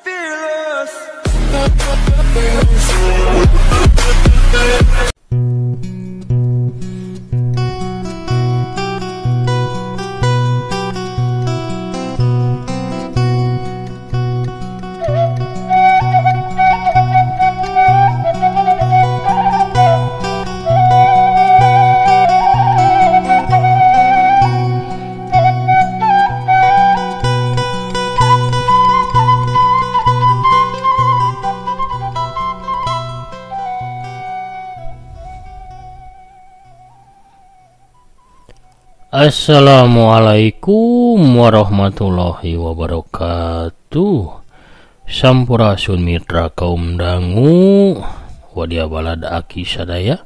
Fearless. Assalamualaikum warahmatullahi wabarakatuh. Sampurasun mitra kaum dangu, wadia balad aki sadaya.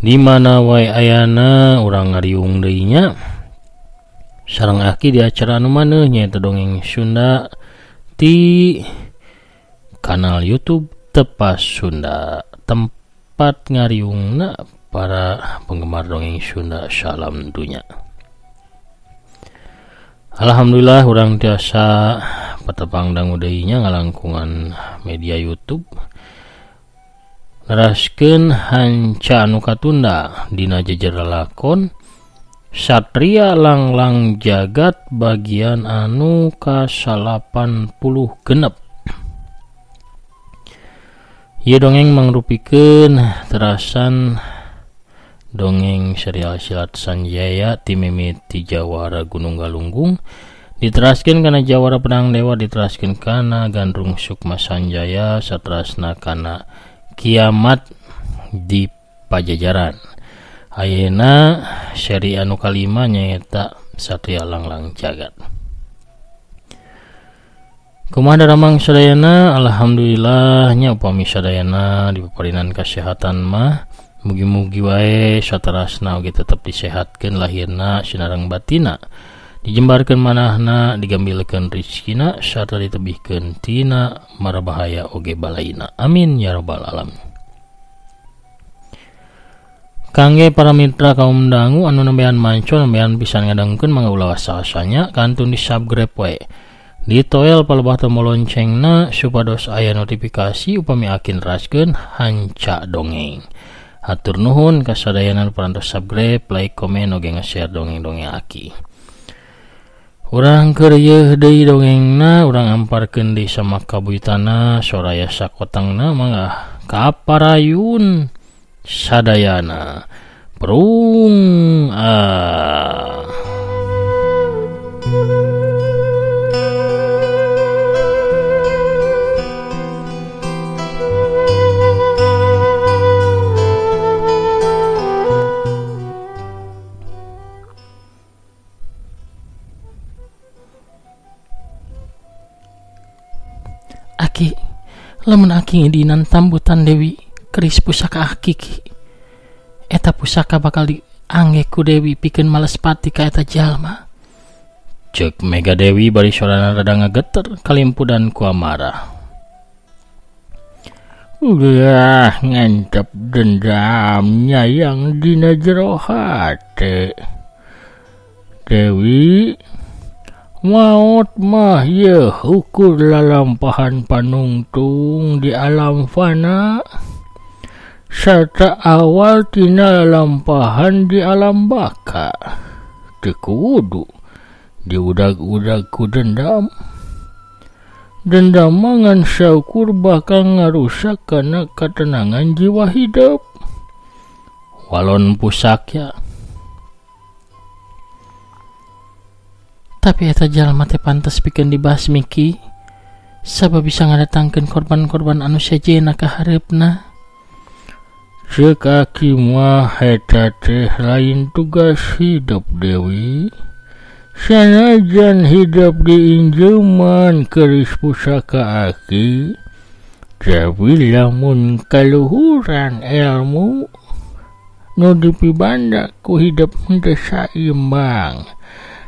Di mana wae ayana urang ngariung deui nya. Sareng aki di acara anu maneuh nyaeta dongeng Sunda ti kanal YouTube Tepas Sunda, tempat ngariungna para penggemar dongeng Sunda salam dunya. Alhamdulillah urang tiasa patepang dangu deui nya ngalangkungan media YouTube neraskeun hanca anu katunda dina jejer lalakon Satria Langlang Jagat bagian anu ka-86. Ieu dongeng mangrupikeun terasan dongeng serial silat Sanjaya ti mimiti Jawara Gunung Galunggung diteraskeun kana Jawara Pedang Dewa, diteraskeun kana Gandrung Sukma Sanjaya, saterasna kana Kiamat di Pajajaran. Ayeuna seri anu kalima nyaeta Satria Langlang Jagat. Kumaha daramang sadayana? Alhamdulillah nya upami sadayana dipaparinan kasehatan mah mugi-mugi wae saterasna oge tetep disehatkeun lahirna sinareng batina, dijembarkeun manahna, digambilkeun rizkina, sarta ditebihkeun tina marabahaya oge balaina. Amin ya rabbal alamin. Kangge para mitra kaum dangu anu nembean manco nembean pisan ngadengkeun mangga ulah asa-asanya kantun di subscribe wae. Ditoel palebah tombol loncengna supados aya notifikasi upami akin raskeun hanca dongeng. Hatur nuhun kasadayana parantos subscribe, like, komen oge nge-share dongeng-dongeng aki. Urang keur yeuh deui dongengna, urang amparkeun deui sama kabuyutana soraya sakotangna mangga kaparayun sadayana. Prung ah. Aki, lamun aki ngidinan tambutan Dewi keris pusaka aki ki. Eta pusaka bakal diangge ku Dewi pikeun males pati ka eta jalma. Ceuk Mega Dewi bari sorana rada ngageter kalimpudan ku amarah. Ulah ngantep dendamnya yang dina jero hate. Dewi, maot mah yeuh ukur lalampahan panungtung di alam fana sarta awal tina lalampahan di alam baka. Teu kudu diudag-udag ku dendam. Dendam ngan saukur bakal ngarusak kana katenangan jiwa hidup. Walon pusakya. Tapi eta jalma teh pantes pikeun dibasmi ki, sabab bisa ngadatangkeun korban-korban anu sejenna ka hareupna. Ceuk aki mah eta teh lain tugas hidup Dewi. Sanajan hidup diinjeuman keris pusaka aki, tapi lamun kaluhuran ilmu nu dipibanda ku hidup henteu saimbang.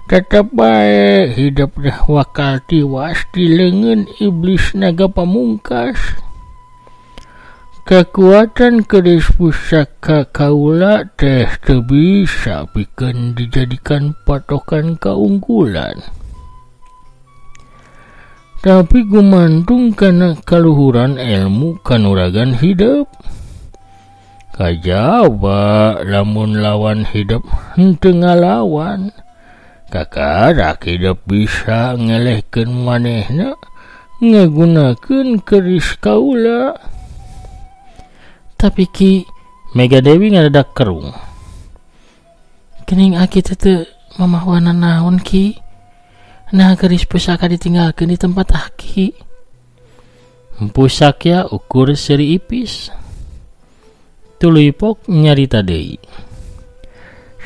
Tetep bae hidup teh wakal tiwas di leungeun iblis naga pamungkas. Kekuatan keris pusaka kaula teh teu bisa pikeun dijadikan patokan kaunggulan. Tapi gumantung kana kaluhuran ilmu kanuragan hidup. Kajaba lamun lawan hidup henteu ngalawan. Kakarak hidup bisa ngelehkeun manehna ngagunakeun keris kaula. Tapi Ki Mega Dewi ngadadak kerung. Kening aki teh teu mamahuana naon Ki? Nah keris pusaka ditinggalkeun di tempat aki. Empu Sakya ukur seuri ipis. Tuluy pok nyarita deui.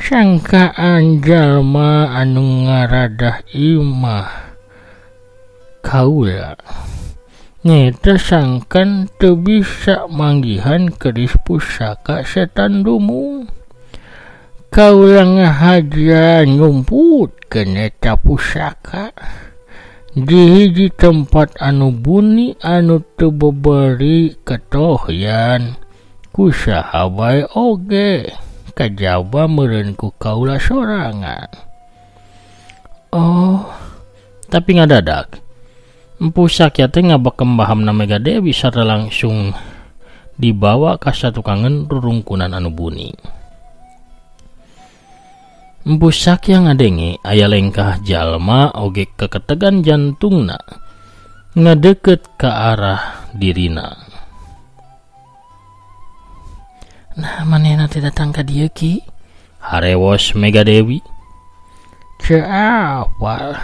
Sangkaan jalma anu ngaradah imah kaula nyata sangkan teu bisa manggihan keris pusaka setan dumung. Kaula ngahaja nyumputkeun eta pusaka di hiji tempat anu buni anu teu beberi ketohyan ku saha bae oge kajaba meureun ku kaula sorangan. Oh, tapi ngadadak Empu Sakya teh ngabekem bahamna Mega Dewi sarta langsung dibawa ka satukangeun rurungkunan anu buni. Empu Sakya ngadenge aya lengkah jalma oge keketegan jantungna ngadeukeut ka arah dirina. Nah, manehna teh datang ka dieu Ki? Harewos Mega Dewi. Teu apal.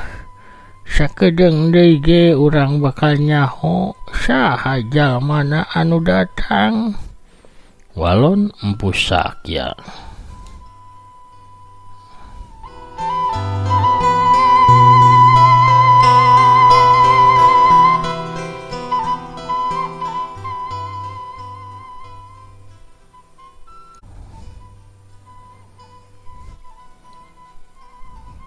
Sakedeung deui ge urang bakal nyaho saha jalmana anu datang. Walon Empu Sakya.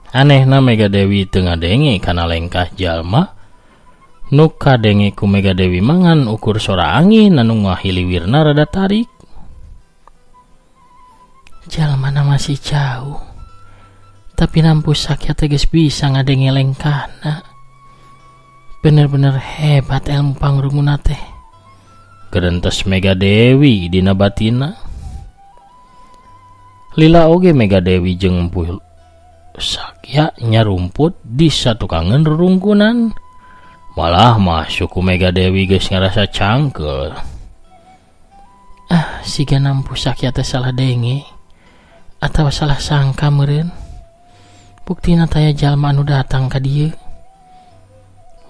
Anehna Mega Dewi teu ngadenge kana lengkah jalma nu kadenge ku Mega Dewi mangan ukur sora angin anu ngahiliwirna rada tarik. Jalmana masih jauh, tapi Empu Sakya teh geus bisa ngadenge lengkahna. Bener-bener hebat ilmu pangrunguna teh. Gerentes Mega Dewi dina batina. Lila oge Mega Dewi jeung Empu Sakya nyarumput di satukangeun rurungkunan. Malah mah suku Mega Dewi geus ngarasa cangkeul. Ah, siga Empu Sakya teh salah denge atawa salah sangka meureun. Buktina taya jalma anu datang ka dieu.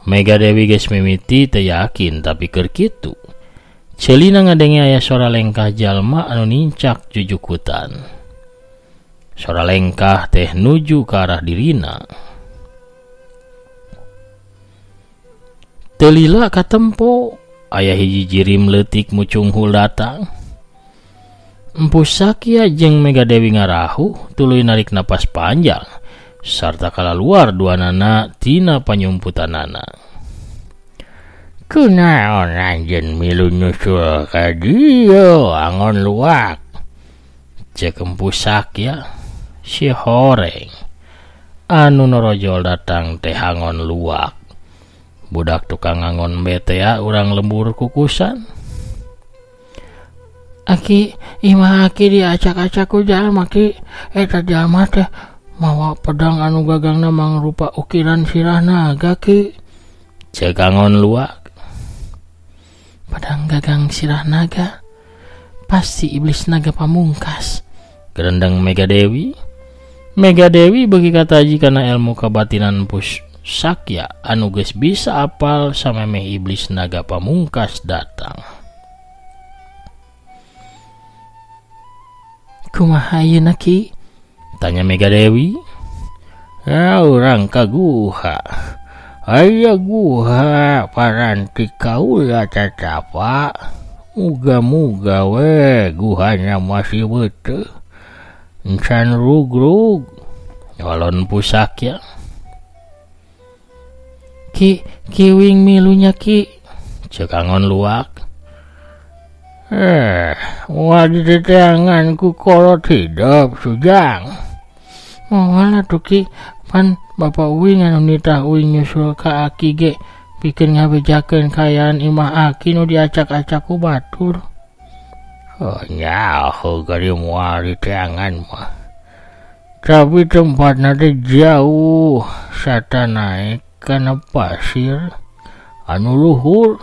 Mega Dewi geus mimiti teu yakin tapi keur kitu. Celina ngadenge aya sora lengkah jalma anu nincak jujukutan. Sora lengkah teh nuju ka arah dirina. Teu lila katempo aya hiji jirim leutik mucunghul datang. Empu Sakya jeung Mega Dewi ngarahuh tuluy narik napas panjang sarta kalaluar duanana tina panyumputanana. Kunaon anjeun milu nyusul ka dieu angon luak? Cek Empu Sakya. Si horeng anu norojol datang teh angon luak. Budak tukang angon betea urang lembur kukusan. Aki imah aki diacak-acak ku jalma ki. Eta jalma teh mawa pedang anu gagangna mangrupa ukiran sirah naga ki. Cek angon luak. Pedang gagang sirah naga pasti iblis naga pamungkas. Gerendeng Mega Dewi. Mega Dewi beuki kataji kana ilmu kabatinan Empu Sakya anu geus bisa apal samemeh iblis naga pamungkas datang. Kumaha ayeuna Ki? Tanya Mega Dewi. Ya urang ka guha. Aya guha paranti kaula tatapa. Muga-muga we guhana masih beuteung. Encan rugrug. Walon Empu Sakya. Ki, kiwing milunya Ki. Cek angon luak. Moal diteteangan ku kolot hidup sujang. Moal atuh Ki, pan bapak uing anu nitah uing nyusul ka aki ge Pikeun ngabejakeun kaayaan imah aki nu diacak-acak ku batur. Oh nyaho gari moal diteangan mah. Tapi tempatna teh jauh, sata naek kana pasir anu luhur.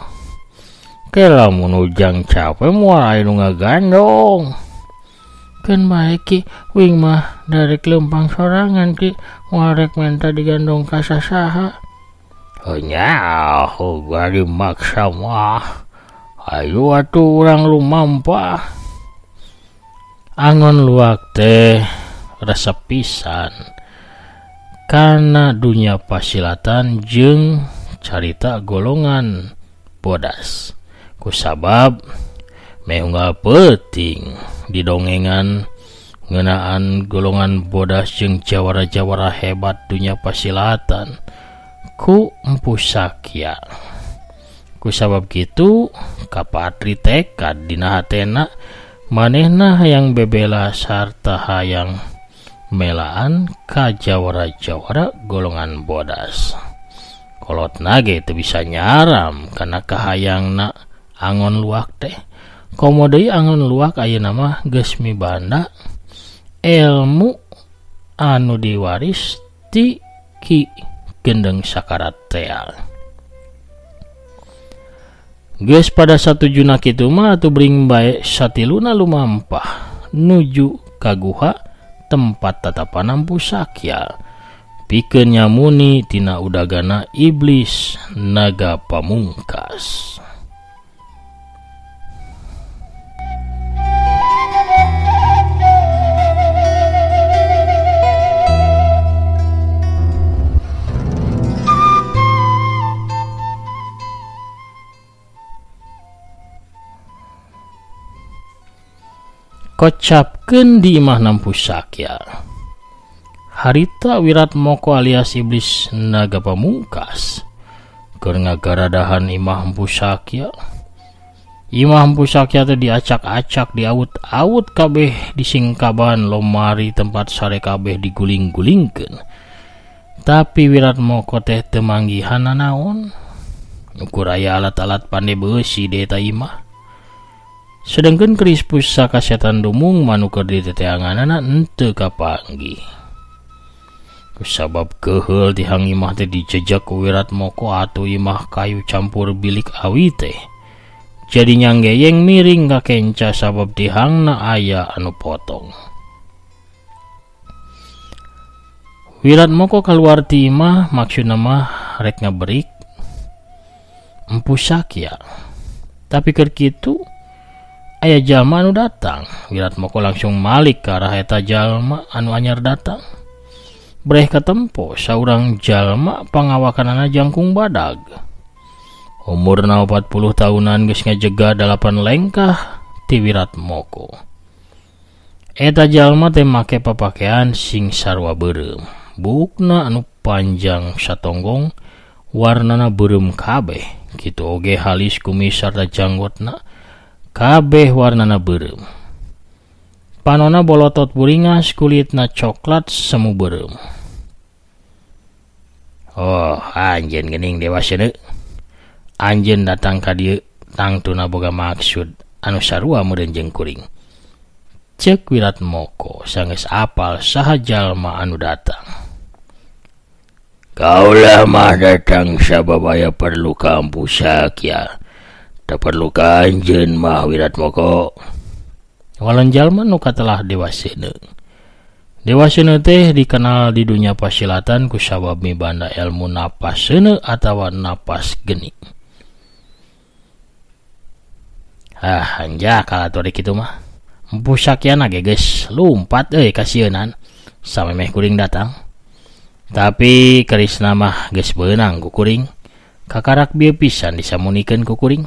Ke lamun ujang capek moal aya nu ngagandong. Keun bae ki, wing mah darek leumpang sorangan ki, moal rek menta digandong ka sasaha. Oh nyaho gari maksa mah. Ayo atuh urang lumampah. Angon luak teh resep pisan kana dunya pasilatan jeung carita golongan bodas. Kusabab meh unggal peuting didongengan ngeunaan golongan bodas jeung jawara-jawara hebat dunya pasilatan ku Empu Sakya. Kusabab kitu kapatri tekad dina hatena manehna hayang bebela sarta hayang melaan ka jawara-jawara golongan bodas. Kolotna ge teu bisa nyaram kana kahayangna angon luak teh. Komo deui angon luak ayeuna mah geus mibanda ilmu anu diwaris ti Ki Gendeng Sakarat tea. Geus pada satujuna kitu mah atuh bring bae satiluna lumampah nuju ka guha tempat tatapan Empu Sakya pikeun nyamuni tina udagana iblis naga pamungkas. Kocapkeun di imah Empu Sakya. Harita Wiratmoko alias iblis naga pamungkas keur ngagaradahan imah Empu Sakya. Imah Empu Sakya teh diacak-acak, diaut-aut kabeh, disingkaban lomari tempat sare kabeh diguling-gulingkeun. Tapi Wiratmoko teh teu manggihan nanaon. Ukur aya alat-alat pande beusi di eta imah. Sedangkan keris pusaka setan dumung manu keur diteteanganana henteu kapanggih. Kusabab keuheul tihang imah teh dijejak ku Wiratmoko atuh imah kayu campur bilik awi teh. Jadi nyanggeyeng miring ka kenca sabab tihangna aya anu potong. Wiratmoko kaluar ti imah maksudna mah rek ngaberik Empu Sakya. Tapi keur kitu aya jalma anu datang. Wiratmoko langsung malik ka arah eta jalma anu anyar datang. Breh katempo saurang jalma pangawakanana jangkung badag. Umurna 40 tahunan geus ngajega 8 lengkah ti Wiratmoko. Eta jalma teh make papakean sing sarua beureum. Buukna anu panjang satonggong warnana beureum kabeh. Kitu oge halis kumis sarta janggotna kabeh warnana beureum. Panona bolotot buringas, kulitna coklat semu beureum. Oh, anjeun geuning dewasana. Anjeun datang ka dieu tangtuna boga maksud anu sarua meureun jeung kuring. Ceuk Wiratmoko sanggeus apal saha jalma anu datang. Kaulah mah datang sabab aya perlu ka Empu Sakya. Teu perlu ka anjeun mah Wiratmoko. Walon jalma nu katelah dewasana. Dewasana teh dikenal di dunia pasilatan ku sabab mibanda ilmu napas seuneu atawa napas geni. Ah, anja kalator kitu mah. Empu Sakyana ge geus lumpat euy kasieunan samemeh kuring datang. Tapi kerisna mah geus beunang ku kuring. Kakarak bieu pisan disamunikeun ku kuring.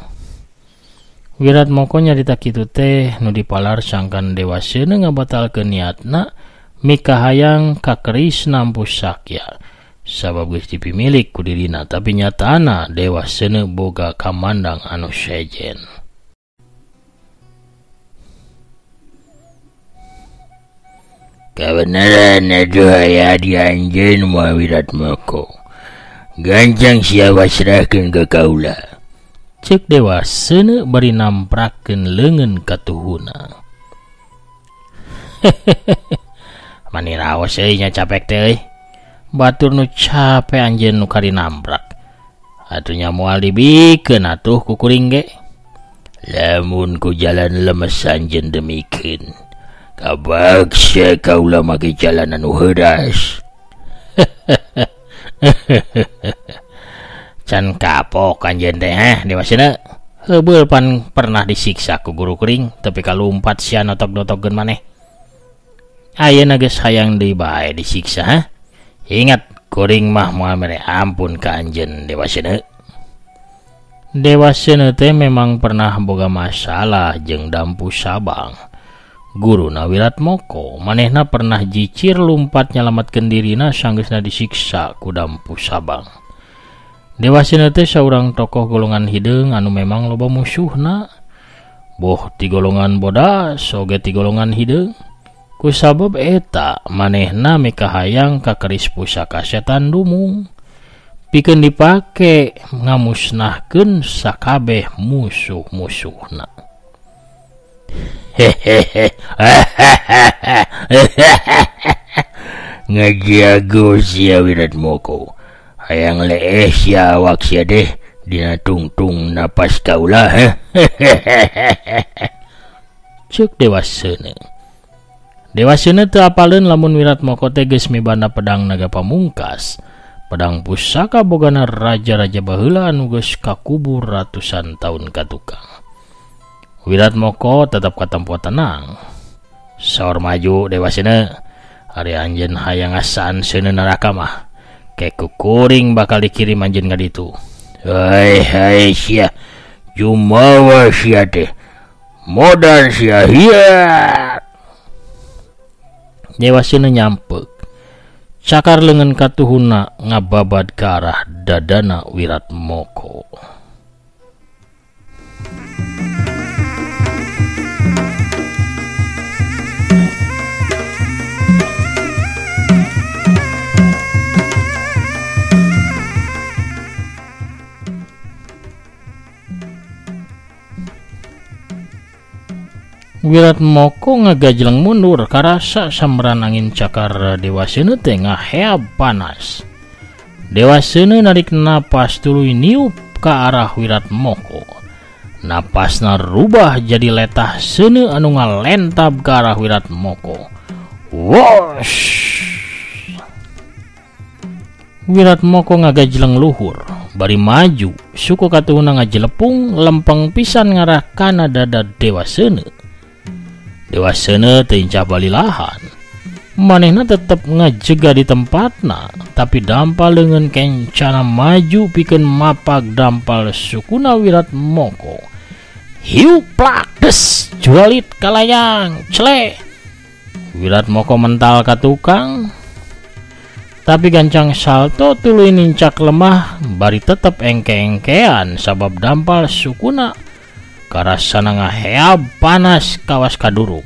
Wiratmoko nyarita kitu teh nu dipalar sangkan dewasana ngabatalkeun niatna mikahayang ka kerisna Empu Sakya sabab geus dipimilik ku dirina, tapi nyatana dewasana boga kamandang anu sejen. Kabeneran atuh aya di anjeun mah Wiratmoko. Gancang sia pasrahkeun ka kaula. Cek Dewa Seuneu bari namprakeun leungeun katuhuna. Mani raos euy nya capek teh euy. Batur nu capek anjeun nu kari nambrak. Atuh nya moal dibikeun atuh ku kuring ge. Lamun ku jalan lemes anjeun demikeun. Kabaksa kaula make jalan anu heudas. Can kapok anjeun teh heh Dewa Seuneu. Heubeul pan pernah disiksa ku guru kuring tapi kalumpat sia notok-notokkeun maneh. Ayeuna geus hayang deui bae disiksa hah? Ingat kuring mah moal mere ampun ka anjeun Dewa Seuneu. Dewa Seuneu teh memang pernah boga masalah jeung Dampu Sabang. Guruna Wiratmoko manehna pernah jicir lumpat nyalametkeun dirina sanggeusna disiksa ku Dampu Sabang. Dewa Seuneu teh saurang tokoh golongan hideung anu memang loba musuhna. Boh ti golongan bodas oge ti golongan hideung. Kusabab eta manehna mikahayang ka keris pusaka setan dumung pikeun dipake ngamusnahkeun sakabeh musuh-musuhna. Hehehe. Ngajago sia Wiratmoko. Hayang leeh sia awak sia deh dina tungtung napas kaula. Ceuk Dewa Seuneu. Dewa Seuneu teu apaleun lamun Wiratmoko teh geus mibanda pedang naga pamungkas. Pedang pusaka bogana raja-raja baheula anu geus kakubur ratusan tahun katukang. Wiratmoko tetep katempo tenang. Saur maju Dewa Seuneu, ari anjeun hayang ngasaan seuneu neraka mah. Ke kuring bakal dikirim anjeun ka ditu. Hai hai sia, jumawa sia teh. Modal sia hiat. Dewa Seuneu nyampek. Cakar leungeun katuhuna ngababad ka arah dadana Wiratmoko. Wiratmoko ngagajleng mundur karasa samran angin cakar Dewa Seuneu teh ngaheab panas. Dewa Seuneu narik napas tuluy niup ka arah Wiratmoko. Napasna rubah jadi letah seuneu anu ngalentab ka arah Wiratmoko. Wosh! Wiratmoko ngagajleng luhur, bari maju, suku katuhuna ngajelepung lempeng pisan ngarah kana dada Dewa Seuneu. Dewa Seuneu teu incah balilahan. Manehna tetep ngajega di tempatna, tapi dampal leungeun kencana maju pikeun mapag dampal sukuna Wiratmoko. Hiu plak des jualit kalayang cele. Wiratmoko mental ka tukang. Tapi gancang salto tuluy nincak lemah bari tetep engke-engkean sabab dampal sukuna karasana ngaheab panas kawas kaduruk.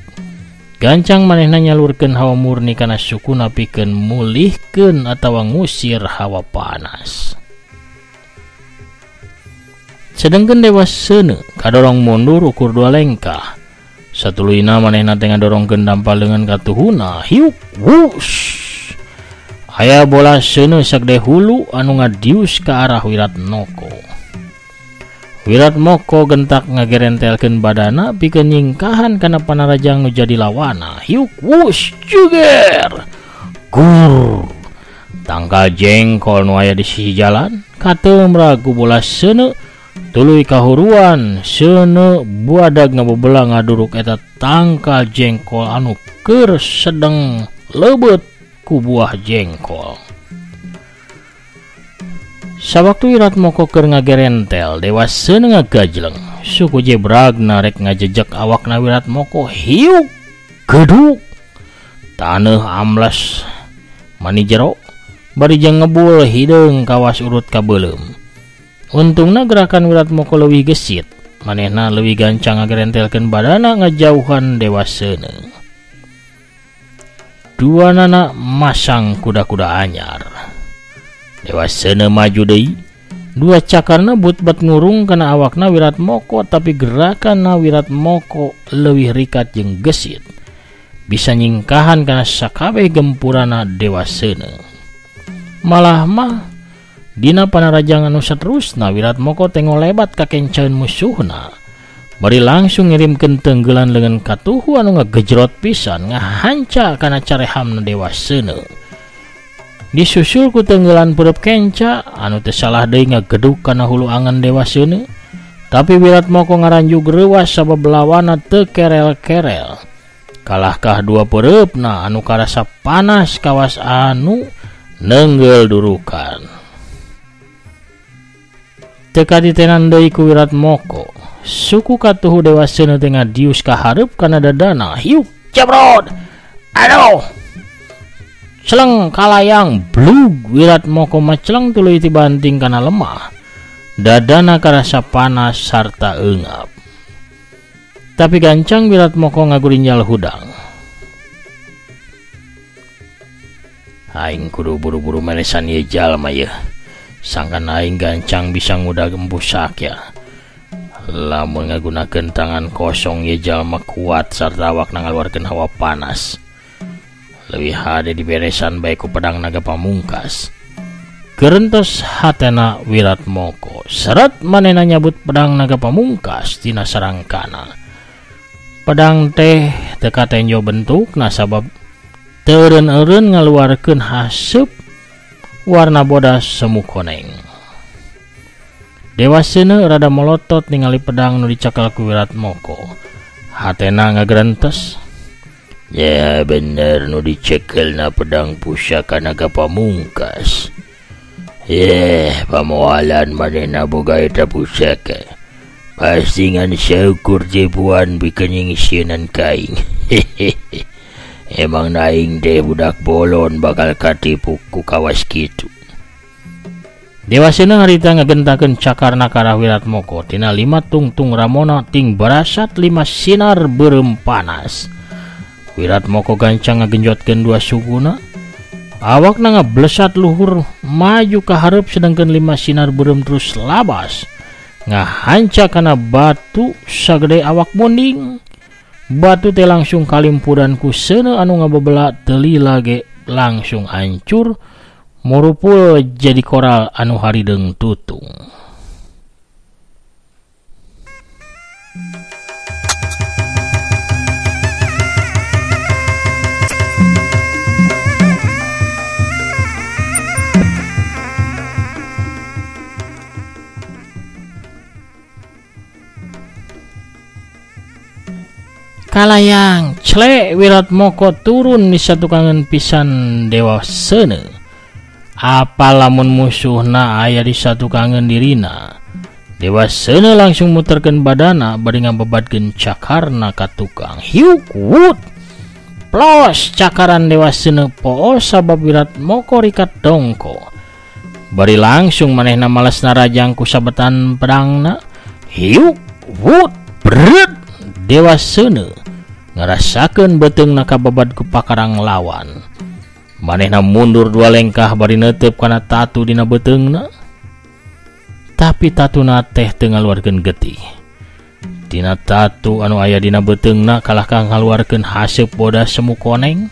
Gancang manehna nyalurkeun hawa murni kana sukuna pikeun mulihkeun atawa ngusir hawa panas. Sedengkeun Dewa Seuneu kadorong mundur ukur dua lengkah. Satuluyna manehna teh ngadorongkeun dampal leungeun katuhuna. Hiuk wush. Aya bola seuneu sagede hulu anu ngadius ka arah Wiratmoko. Wiratmoko gentak ngagerentelkeun badana pikeun nyingkahan kana panarajang nu jadi lawana. Hiuk wush juger. Gur. Tangkal jengkol nu aya di sisi jalan katemra ku bola seuneu tuluy kahuruan seuneu buadag ngabebela ngaduruk eta tangkal jengkol anu keur sedeng leubet ku buah jengkol. Sawaktu Wiratmoko keur ngagerentel, Dewa Seuneu ngagajleng. Suku jebrag narek ngajejek awakna Wiratmoko. Hiuk geduk. Taneuh amles mani jero bari jeung ngebul hideung kawas urut ka beuleum. Untungna gerakan Wiratmoko leuwih gesit, manehna leuwih gancang ngagerentelkeun badana ngajauhan Dewa Seuneu. Dua nana masang kuda-kuda anyar. Dewasena maju deui. Dua cakarna but-bat ngurung kana awakna Wiratmoko tapi gerakanna Wiratmoko leuwih rikat jeung gesit. Bisa nyingkahan kana sakabeh gempurana Dewasena. Malah mah dina panarajang anu saterusna Wiratmoko teh ngolebat ka kencaeun musuhna. Bari langsung ngirimkeun tenggelan leungeun katuhu anu ngagejrot pisan ngahanca kana carehamna Dewasena. Disusul ku tenggelan peureub kenca anu teu salah deui ngageduk kana hulu angan Dewasena. Tapi Wiratmoko ngaranjug reuwas sabab lawanna teu kerel-kerel. Kalahkah dua peureupna anu karasa panas kawas anu nenggel durukan. Teu kaditenan deui ku Wiratmoko. Suku katuhu Dewasena teh ngadius ka hareup kana dadana. Hiuk jebrod. Aduh. Celeng kalayang blug Wiratmoko maceleng tuluy tibanting kana lemah. Dadana karasa panas sarta eungap. Tapi gancang Wiratmoko ngagurinjal hudang. Aing kudu buru-buru meresan ieu jalma yeuh. Sangkan aing gancang bisa ngudag empu Sakya. Lamun ngagunakeun tangan kosong ieu jalma kuat sarta awakna ngaluarkeun hawa panas. Leuwih hade diberesan bae ku pedang naga pamungkas. Gerentos hatena Wiratmoko. Seret manehna nyabut pedang naga pamungkas tina sarangkana. Pedang teh teu katenjo bentukna sabab teu eureun-eureun ngaluarkeun haseup warna bodas semu koneng. Dewasena rada molotot ningali pedang nu dicakal ku Wiratmoko. Hatena ngagerentes. Ya bener nu dicekelna pedang pusaka naga pamungkas. Yeh, pamoalan manehna boga eta pusaka. Pasti ngan syukur tipuan bikin nyingsieunan ka aing. Emang naing teh budak bolon bakal katipu ku kawas kitu. Dewasena harita ngagentakeun cakarna ka arah Wiratmoko tina lima tungtung ramona ting barasat lima sinar beureum panas. Wiratmoko gancang ngagenjotkeun dua sukuna. Awakna ngablesat luhur maju ka hareup sedangkeun lima sinar beureum terus labas. Ngahanca kana batu sagede awak munding. Batu teh langsung kalimpuran ku seuneu anu ngabebela teu lila ge langsung hancur murupul jadi koral anu harideung tutung. Kalayang clek Wiratmoko turun di satukangan pisan Dewasena. Apa lamun musuhna aya di satukangan dirina. Dewasena langsung muterkeun badana bari ngabebadkeun cakarna ka tukang. Hiuk wut. Plos cakaran Dewasena poos sabab Wiratmoko rikat dongko. Bari langsung manehna males narajang ku sabetan pedangna. Hiuk wut bret. Dewasena ngarasakeun beuteungna kababad ku pakarang lawan. Manehna mundur dua lengkah bari neuteup kana tatu dina beuteungna. Tapi tatuna teh teu ngaluarkeun getih. Dina tatu anu aya dina beuteungna kalah ka ngaluarkeun haseup bodas semu koneng.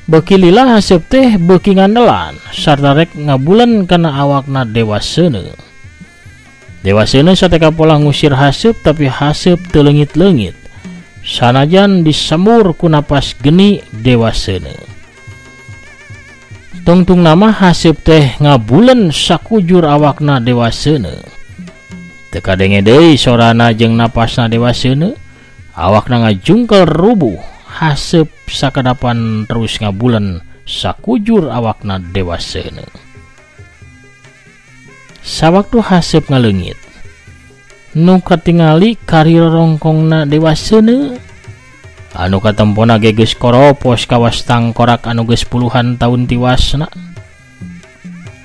Beuki lila haseup teh beuki ngandelan sarta rek ngabulen kana awakna Dewasena. Dewasena sateka pola ngusir haseup tapi haseup teu leungit-leungit. Sanajan disembur ku napas geni Dewasena. Tungtung nama haseup teh ngabulen sakujur awakna Dewasena. Teu kadenge deui sorana jeung napasna Dewasena, awakna ngajungkel rubuh, haseup sakadapan terus ngabulen sakujur awakna Dewasena. Sawaktu haseup ngaleungit, nu katingali karir rongkongna Dewasena anu katempona ge geus koropos kawas tangkorak anu geus puluhan taun tiwasna.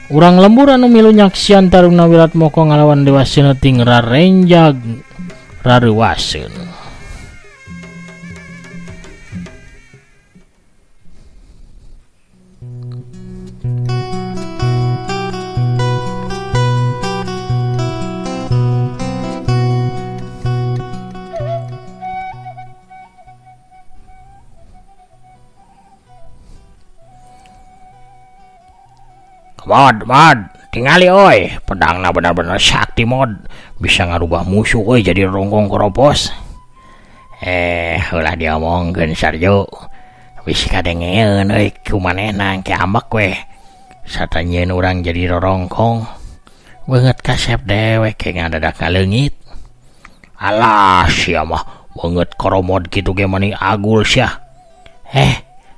Urang lembur anu milu nyaksian taruna Wiratmoko ngalawan Dewasena ting rarenjag rareuwaseun. Mod, mod, tingali oi, pedangna benar-benar sakti mod, bisa ngarubah musuh oi jadi rongkong koropos. Ulah diomongkeun Sarjo. Bisi kadengeun euy ku manehna ke ambek we. Sarta nyieun urang jadi rorongkong. Beungeut kasep dewek ke ngadadak ngaleungit. Alah sia mah beungeut koromod kitu ge mani agul sia.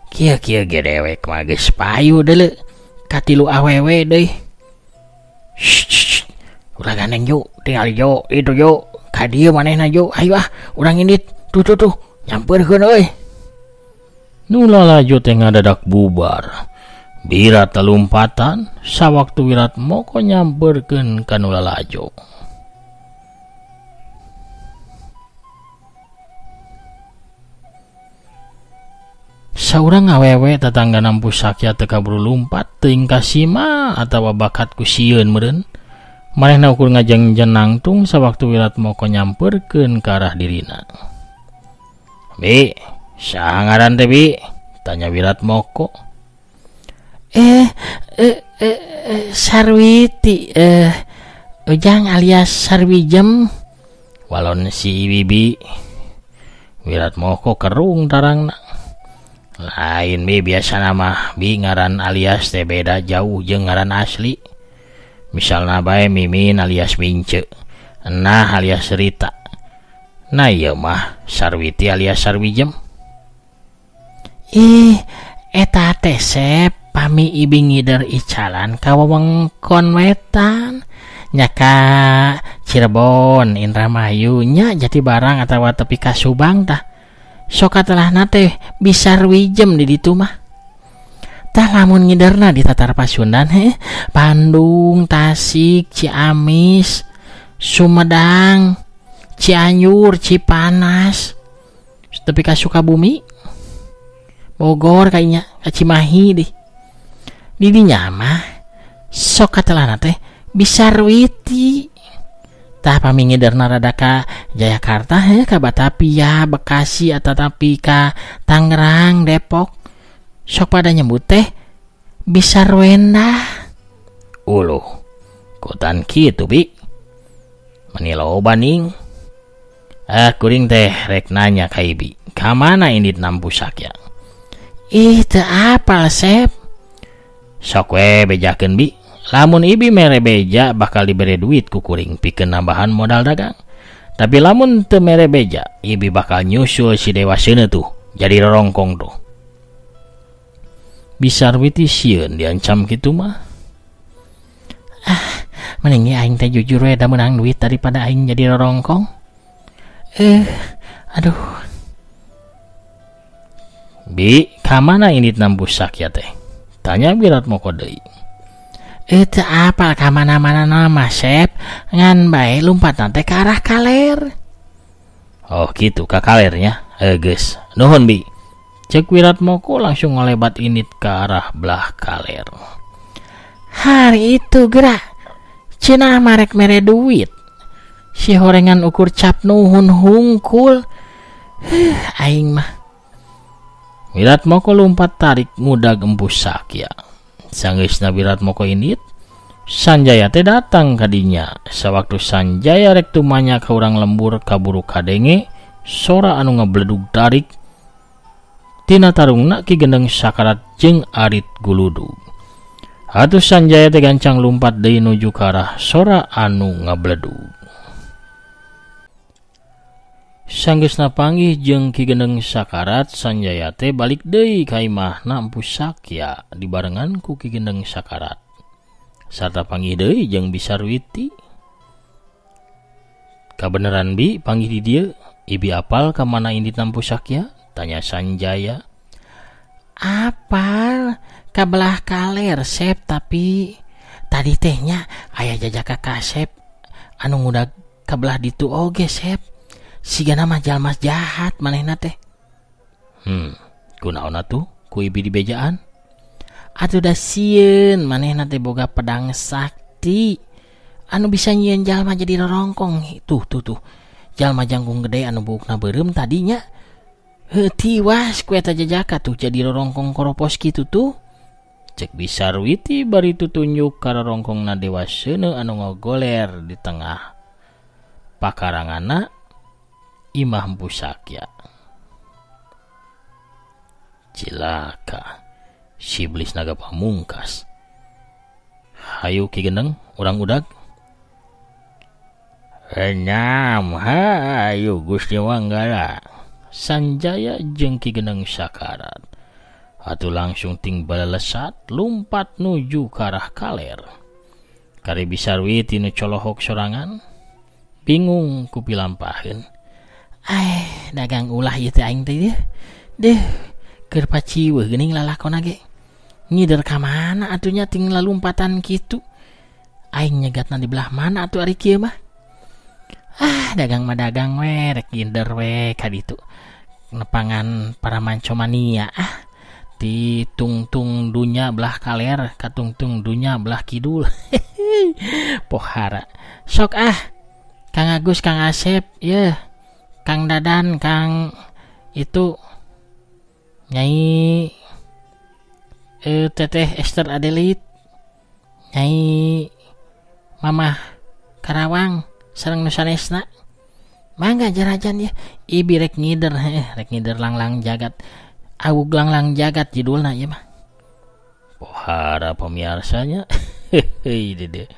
Kieu-kieu ge dewek mah geus payu deuleu. Katilu awewe deui. Shh, ulah gandeng yo, tinggal yo, itu yo, ka dieu manehna yo, ayo ah, urang indit. Tuh tuh tuh, nyampeurkeun euy. Nu lalajo teh ngadadak bubar. Birat lompatan, sawaktu Wiratmoko nyampeurkeun ka nu lalajo. Saurang awewe tatangga Empu Sakya teu kaburu lumpat teuing kasima atawa bakat ku sieun meureun. Manehna ukur ngajeng-jeng nangtung sawaktu Wiratmoko nyampeurkeun ka arah dirina. Bi, saha ngaran teh bi? Tanya Wiratmoko. Sarwiti, Ujang alias Sarwijem. Walon si bibi. Wiratmoko kerung tarangna. Lain bi, biasa nama bi ngaran alias teh beda jauh jeung ngaran asli. Misalna bae Mimin alias Mince, Nah alias Rita. Nah ieu mah Sarwiti alias Sarwijem. Ih, eta teh sep pami ibi ngider icalan ka wewengkon wetan. Nya ka Cirebon, Indramayu nya Jati Barang atawa tepi ka Subang tah. Sok katelahna teh bisa Sarwijem di ditu mah. Tah lamun ngiderna di Tatar Pasundan heh, Bandung, Tasik, Ciamis, Sumedang, Cianjur, Cipanas, tepi ka Sukabumi, Bogor kayaknya, ka Cimahi deh. Di dinya mah sok katelahna teh bisa Sarwiti. Tah pami ngiderna rada ka Jayakarta heh, ka Batavia, Bekasi atau tapi ka Tangerang, Depok. Sok pada nyebut teh bisa Rwenda. Uluh, kotan kitu bi. Meni loba ning. Kuring teh rek nanya ka ibi, ka mana indit Empu Sakya? Ih, teu apal sep. Sok we bejakeun bi. Lamun ibi mere beja bakal dibere duit ku kuring pikeun nambahan modal dagang. Tapi lamun teu mere beja, ibi bakal nyusul si Dewa Seuneu tuh, jadi rorongkong tuh. Bisarwiti sieun diancam kitu mah. Ah, mending aing teh jujur we da meunang duit daripada aing jadi rorongkong. Aduh. Bi, ka mana indit Empu Sakya teh? Tanya Wiratmoko deui. Teu apal ka mana-mana nama sep, ngan bae lumpat teh ka arah kaler. Oh gitu, ka kalernya. Geus, nuhun bi. Cek Wiratmoko langsung ngolebat indit ke arah belah kaler. Hari itu gerak, cenah marek mere duit. Si horengan ukur cap nuhun hungkul. Aing mah. Wiratmoko lumpat tarik ngudag Empu Sakya. Sanggeusna Wiratmoko indit, Sanjaya teh datang kadinya. Sawaktu Sanjaya rek tumanya ka urang lembur kaburu kadenge sora anu ngebledug tarik tina tarungna Ki Gendeng Sakarat jeung Arit Guludug. Atuh Sanjaya teh gancang lumpat deui nuju ka arah sora anu ngabledug. Sanggeusna panggih jeung Ki Gendeng Sakarat, Sanjaya teh balik deui ka imahna Empu Sakya dibarengan ku Ki Gendeng Sakarat. Sarta panggih deui jeung Bisarwiti. Kabeneran bi panggih di dieu, ibi apal ka mana indit Empu Sakya? Tanya Sanjaya. Apal ka belah kaler sep, tapi tadi tehnya aya jajaka kasep anu ngudag ka belah ditu oge sep. Sigana mah jalma jahat manehna teh. Kunaon atuh ku ibi dibejaan? Atuh da sieun manehna teh boga pedang sakti anu bisa nyieun jalma jadi rorongkong. Tuh tuh tuh. Jalma jangkung gede anu buukna beureum tadinya. Heuh, tiwas ku eta jajaka tuh jadi rorongkong koropos kitu tuh. Cek Bisarwiti bari tutunjuk ka rorongkongna Dewa Seuneu anu ngogoler di tengah pakaranganna Imah Empu Sakya. Cilaka si iblis naga pamungkas. Hayu Ki Gendeng urang udag. Enyam hayu Gusti Manggala. Sanjaya jeung Ki Gendeng sakarat. Atuh langsung ting balalesat lumpat nuju ka arah kaler. Kari Bisarwiti nu colohok sorangan bingung ku pilampaheun. Ai dagang ulah ieu teh aing teh deh. Keur paciweuh geuning lalakona ge. Ngider ka mana atunya ting lalumpatan kitu. Aing nyegatna di belah mana atuh ari kieu mah. Ah dagang mah dagang we rek ngider we ka ditu. Nepangan para mancomania ah. Di tungtung dunya belah kaler ka tungtung dunya belah kidul. Pohara. Sok ah Kang Agus, Kang Asep, yeuh. Kang Dadan, Kang itu Nyai Teteh Esther Adelit, Nyai Mamah Karawang sareng nu sanesna. Mangga jarajan ya. Ibi rek ngider, rek ngider langlang jagat. Awug langlang jagat judulna ieu mah. Pohara pamiarsanya. Heuh dede.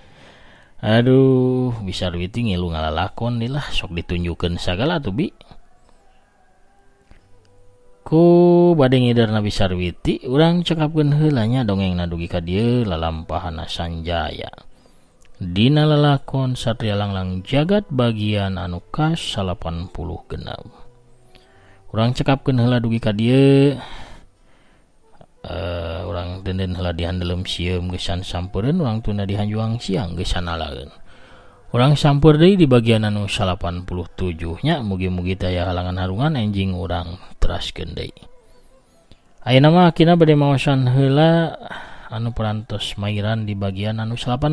Aduh, Bisarwiti ngilu ngalalakon deui lah, sok ditunjukkeun sagala atuh bi. Ku bade ngiderna Bisarwiti, urang cekapkeun heula nya dongengna dugi ka dieu lalampahana Sanjaya. Dina lalakon Satria Langlang Jagat bagian anu ka-86. Urang cekapkeun heula dugi ka dieu. Urang denden heula dihandelem sieum geusan sampereun, urang tunda dihanjuang siang geusan alaeun. Urang sampeur deui di bagian anu 87 nya, mugi-mugi teh aya halangan harungan enjing urang teraskeun deui. Ayeuna mah akina bade maosan heula anu parantos mairan di bagian anu 85.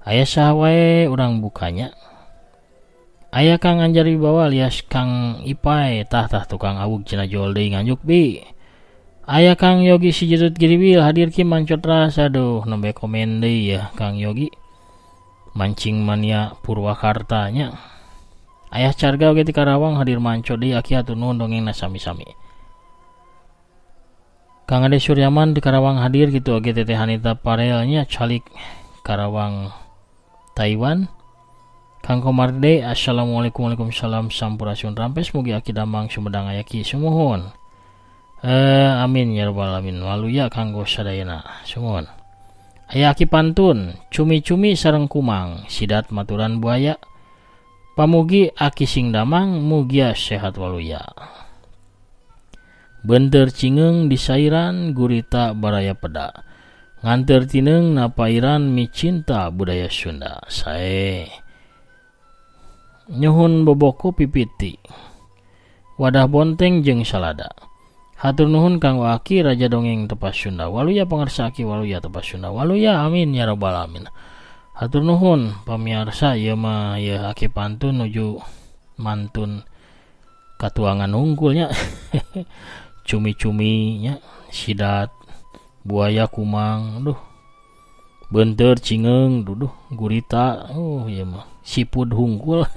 Aya saha wae urang bukanya. Aya Kang Anjar Wibawa alias Kang Ipai, tah-tah tukang awug cenah jol deui nganjuk bi. Aya Kang Yogi si Jedut Giriwil hadir ki mancot rasa, aduh nembe komen deui ya Kang Yogi. Mancing mania Purwakarta nya. Ayah carga oge ti Karawang hadir manco deui aki hatur nuhun dongengna sami-sami. Kang Ade Suryaman di Karawang hadir kitu oge Teteh Hanita Parelnya calik Karawang Taiwan. Kang Komarde assalamualaikum waalaikumsalam sampurasun rampes mugi aki damang sumedang aya ki sumuhun. Amin ya rabbal alamin. Waluya kanggo sadayana sumuhun. Aya aki pantun cumi-cumi sareng kumang sidat maturan buaya pamugi aki sing damang mugia sehat waluya. Benter cingeung di sairan gurita baraya peda nganter tineung napairan micinta budaya Sunda. Sae nyuhun boboko pipiti wadah bonteng jeung salada. Hatur nuhun Kang Waki Raja Dongeng Tepas Sunda. Waluya pangarsa aki waluya Tepas Sunda. Waluya amin ya rabbal alamin. Hatur nuhun pamiarsa ieu mah ieu aki pantun nuju mantun katuangan hungkulnya. Cumi-cumi nya sidat buaya kumang duh benter cingeung duduh gurita ieu mah sipud hungkul.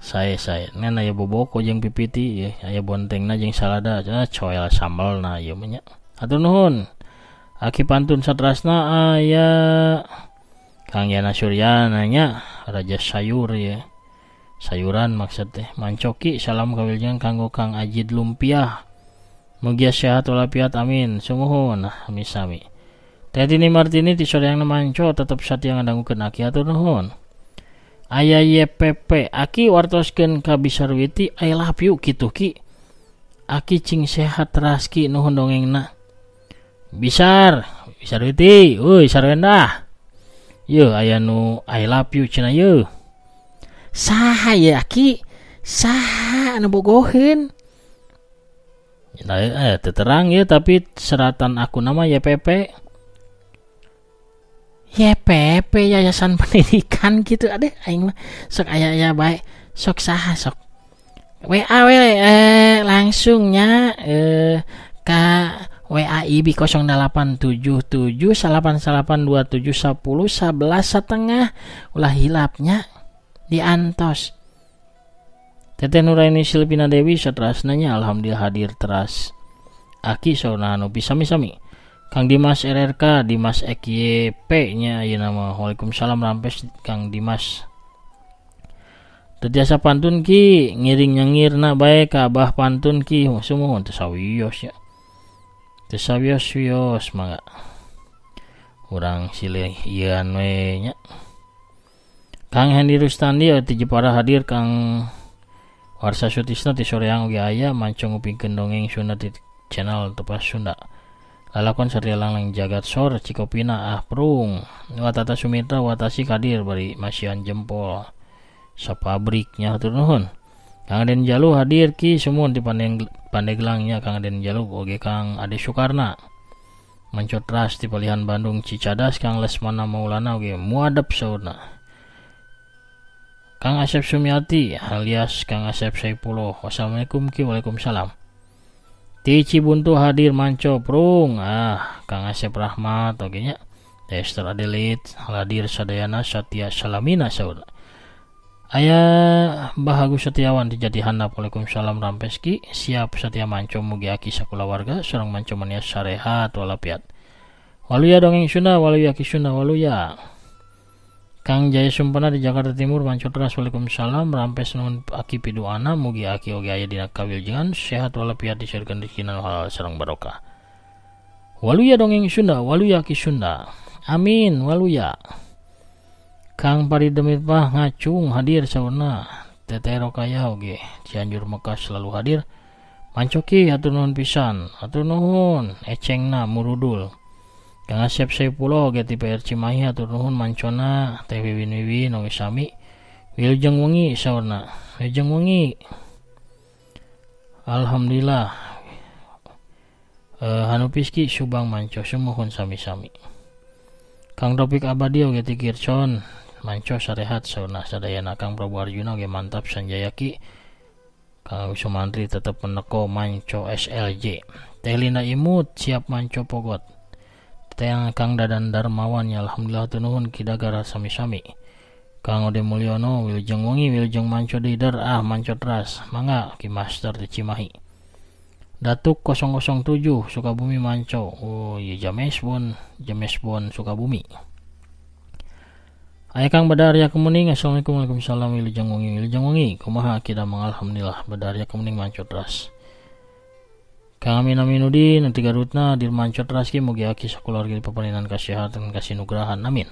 Sae ngan aya boboko jeung pipiti aya bontengna jeung salada coel sambelna ieu mah nya. Hatur nuhun aki pantun satrasna aya Kang Yana Suryana nya raja sayur ya. Sayuran maksud teh mancoki salam kawiljeng kanggo Kang Ajid Lumpiah. Mugia sehat walafiat amin. Sumuhun sami-sami. Teh Tini Martini ti soreang manco tetep satia ngadangukeun aki hatur nuhun. Aya YPP aki wartoskeun ka Bisarwiti I love you kitu ki. Aki cing sehat raski nuhun dongengna. Bisar, Bisarwiti, euy sarwendah. Yeuh aya nu I love you cenah yeuh. Saha ye aki? Saha anu bogoheun? Nah, terang ya tapi seratan aku nama YPP. YPP Yayasan Pendidikan gitu adeh aing mah sok aya-aya bae sok saha sok WA we langsungnya ka WA IB 0877 9927 10 11 setengah ulah hilapnya diantos. Teteh Nuraini Silvina Dewi satrasnanya, alhamdulillah hadir teras Aki, sauna anu sami-sami. Kang Dimas RRK, Dimas XYP nya ayeuna mah. Waalaikumsalam, rampes Kang Dimas. Teu tiasa pantun ki, ngiring nyengirna bae ka Abah pantun ki. Sumuhun, teu sawios ya, teu sawios wios. Mangga urang silih ieuan we nya. Kang Hendi Rustandi ti Jepara hadir. Kang Warsa Sutisna ti Soreang oge aya manco ngupingkeun dongeng Sunda di channel Tepas Sunda. Lalakon Satria Langlang Jagat Sor Cikopina. Ah, prung Watata Sumitra Watasi hadir bari masihan jempol sapabriknya, hatur nuhun. Kang Aden Jalu hadir ki, sumuhun di Pandeglangnya Kang Aden Jalu oge Kang Ade Sukarna mancotras di Palihan Bandung Cicadas. Kang Lesmana Maulana oge muadab saurna. Kang Asep Sumiati alias Kang Asep Saipullah, wassalamualaikum ki. Waalaikumsalam. Ti Cibuntu hadir manco prung. Ah, Kang Asep Rahmat oge nya. Esther Adelit hadir, sadayana Satya Salamina saurna. Aya Bahagus Setiawan di Jati Handap. Waalaikumsalam, rampeski siap Satya manco, mugi aki sakulawarga sareng manco mania sarehat walafiat. Waluya dongeng Sunda, waluya ki Sunda, waluya. Kang Jaya Sumpena di Jakarta Timur manco teras. Waalaikumsalam, rampes, nuhun aki piduana, mugi aki oge aya dina kawilujengan sehat walafiat, disyairkeun rezeki halal sareng barokah. Waluya dongeng Sunda, waluya ki Sunda, amin, waluya. Kang Paridemirpah ngacung hadir saurna. Teteh Rokaya oge Cianjur Mekah selalu hadir mancoki, hatur nuhun pisan, hatur nuhun ecengna murudul. Kang Asep Saipullah oge ti PR Cimahi, hatur nuhun mancona. Teh Wiwin Wiwin oge sami, wilujeng wengi saurna, wilujeng wengi. Alhamdulillah. Hanupiski Subang manco, sumuhun, sami-sami. Kang Topik Abadi oge ti Kircon manco, sarehat saurna sadayana. Kang Prabu Arjuna oge mantap Sanjayaki. Kang Agus Sumantri tetep meneko manco SLJ. Teh Linda Imut siap manco pogot. Teh Kang Dadan Darmawan ya, alhamdulillah, nuhun kidagar, sami-sami. Kang Ode Mulyono, wilujeng wengi, wilujeng manco lider. Ah, manco teras, mangga Ki Master di Cimahi. Datuk 007 Sukabumi manco. Oh iya, James Bond, James Bond Sukabumi. Aya Kang Badarya Kemuning, assalamualaikum. Waalaikumsalam, wilujeng wengi, wilujeng wengi, kumaha kita? Alhamdulillah. Badarya Kemuning manco teras. Kang Amin Aminudin nanti Garutna dir manco teras ki, mugi aki sakeluarga dipaparinan kasehatan kasinugrahan, amin.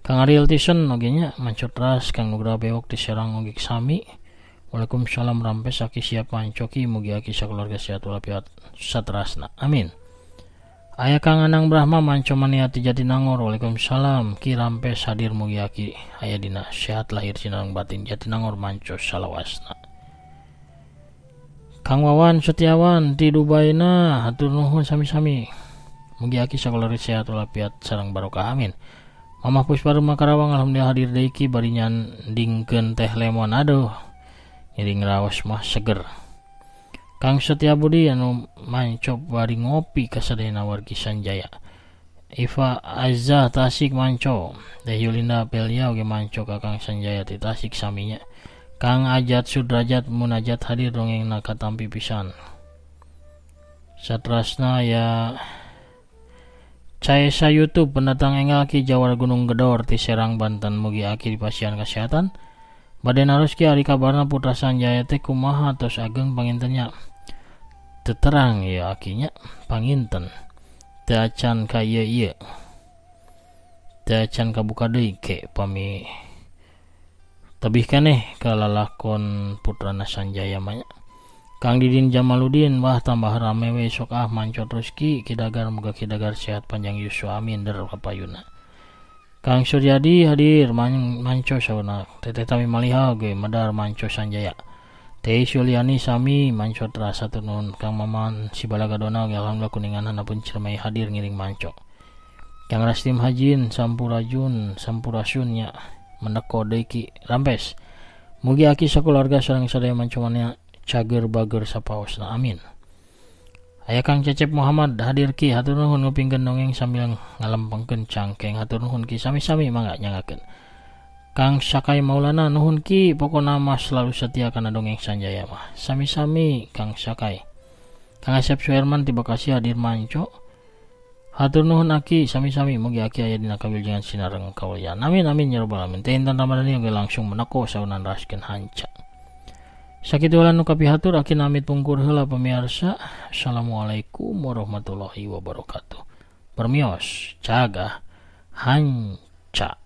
Kang Ariel Tison oge nya manco teras. Kang Nugraha Bewok di Serang oge sami. Waalaikumsalam, rampes aki siap mancoki, mugi aki sakeluarga sehat walafiat satrasna, amin. Aya Kang Anang Brahma manco maniati Jatinangor. Waalaikumsalam ki, rampes hadir, mugi aki aya dina sehat lahir sinareng batin. Jatinangor manco salawasna. Kang Wawan Setiawan di Dubaina, hatur nuhun, sami-sami, mugi aki sakeluarga sehat walafiat sareng barokah, amin. Mamah Puspa Rumah Karawang, alhamdulillah hadir deui ki, bari nyandingkeun teh lemon. Aduh, ngiring raos mah seger. Kang Setia Budi anu manco bari ngopi kasadayana wargi Sanjaya. Iva Azza Tasik manco. Teh Yulinda Pelia oge manco ka Kang Sanjaya ti Tasik saminya. Kang Ajat Sudrajat munajat hadir, dongengna katampi pisan. Satrasna ya Caesa YouTube pendatang enggal ki Jawara Gunung Gedor ti Serang Banten, mugi aki dipasihan kesehatan. Bade naros ki, ari kabarna Putra Sanjaya teh kumaha, tos ageng pangintennya? Teu terang ya akinya, panginten teu acan ka ieu ieu, teu acan kabuka deui ke pami tebih keneh ka lalakon Putrana Sanjaya mah nya. Kang Didin Jamaludin, wah, tambah rame we sok ah, manco terus ki kidagar, moga kidagar sehat panjang yuswa, amin, der kapayuna. Kang Suryadi hadir manco sauna. Teteh Tami Maliha oge medar manco Sanjaya. Teh Suliani sami manco terasa nuhun. Kang Maman Sibalagadona oge alhamdulillah kuningan pun Ciremai hadir ngiring manco. Kang Rastim Hajin sampurajun sampurasun nya meneko deui ki, rampes. Mugi aki sakeluarga sareng sadaya manco mania cager bager sapaosna, amin. Aya Kang Cecep Muhammad hadir Ki, hatur nuhun ngupingkeun dongeng sambil ngalempengkeun cangkeng, hatur nuhun Ki, sami-sami mangga nyangakeun. Kang Sakai Maulana nuhun Ki, pokona mah selalu setia kana dongeng Sanjaya mah. Sami-sami Kang Sakai. Kang Asep Suherman ti Bekasi hadir manco. Hatur nuhun Aki, sami-sami mugi Aki aya dina kawilujengan sinareng kaulian. Amin amin ya rabbal alamin. Teh Intan Ramadhani oge langsung meneko saunan raskeun hanca. Sakitu heula nu kapihatur, Aki namit pungkur heula pemirsa. Assalamualaikum warahmatullahi wabarakatuh. Permios, caga, hanca.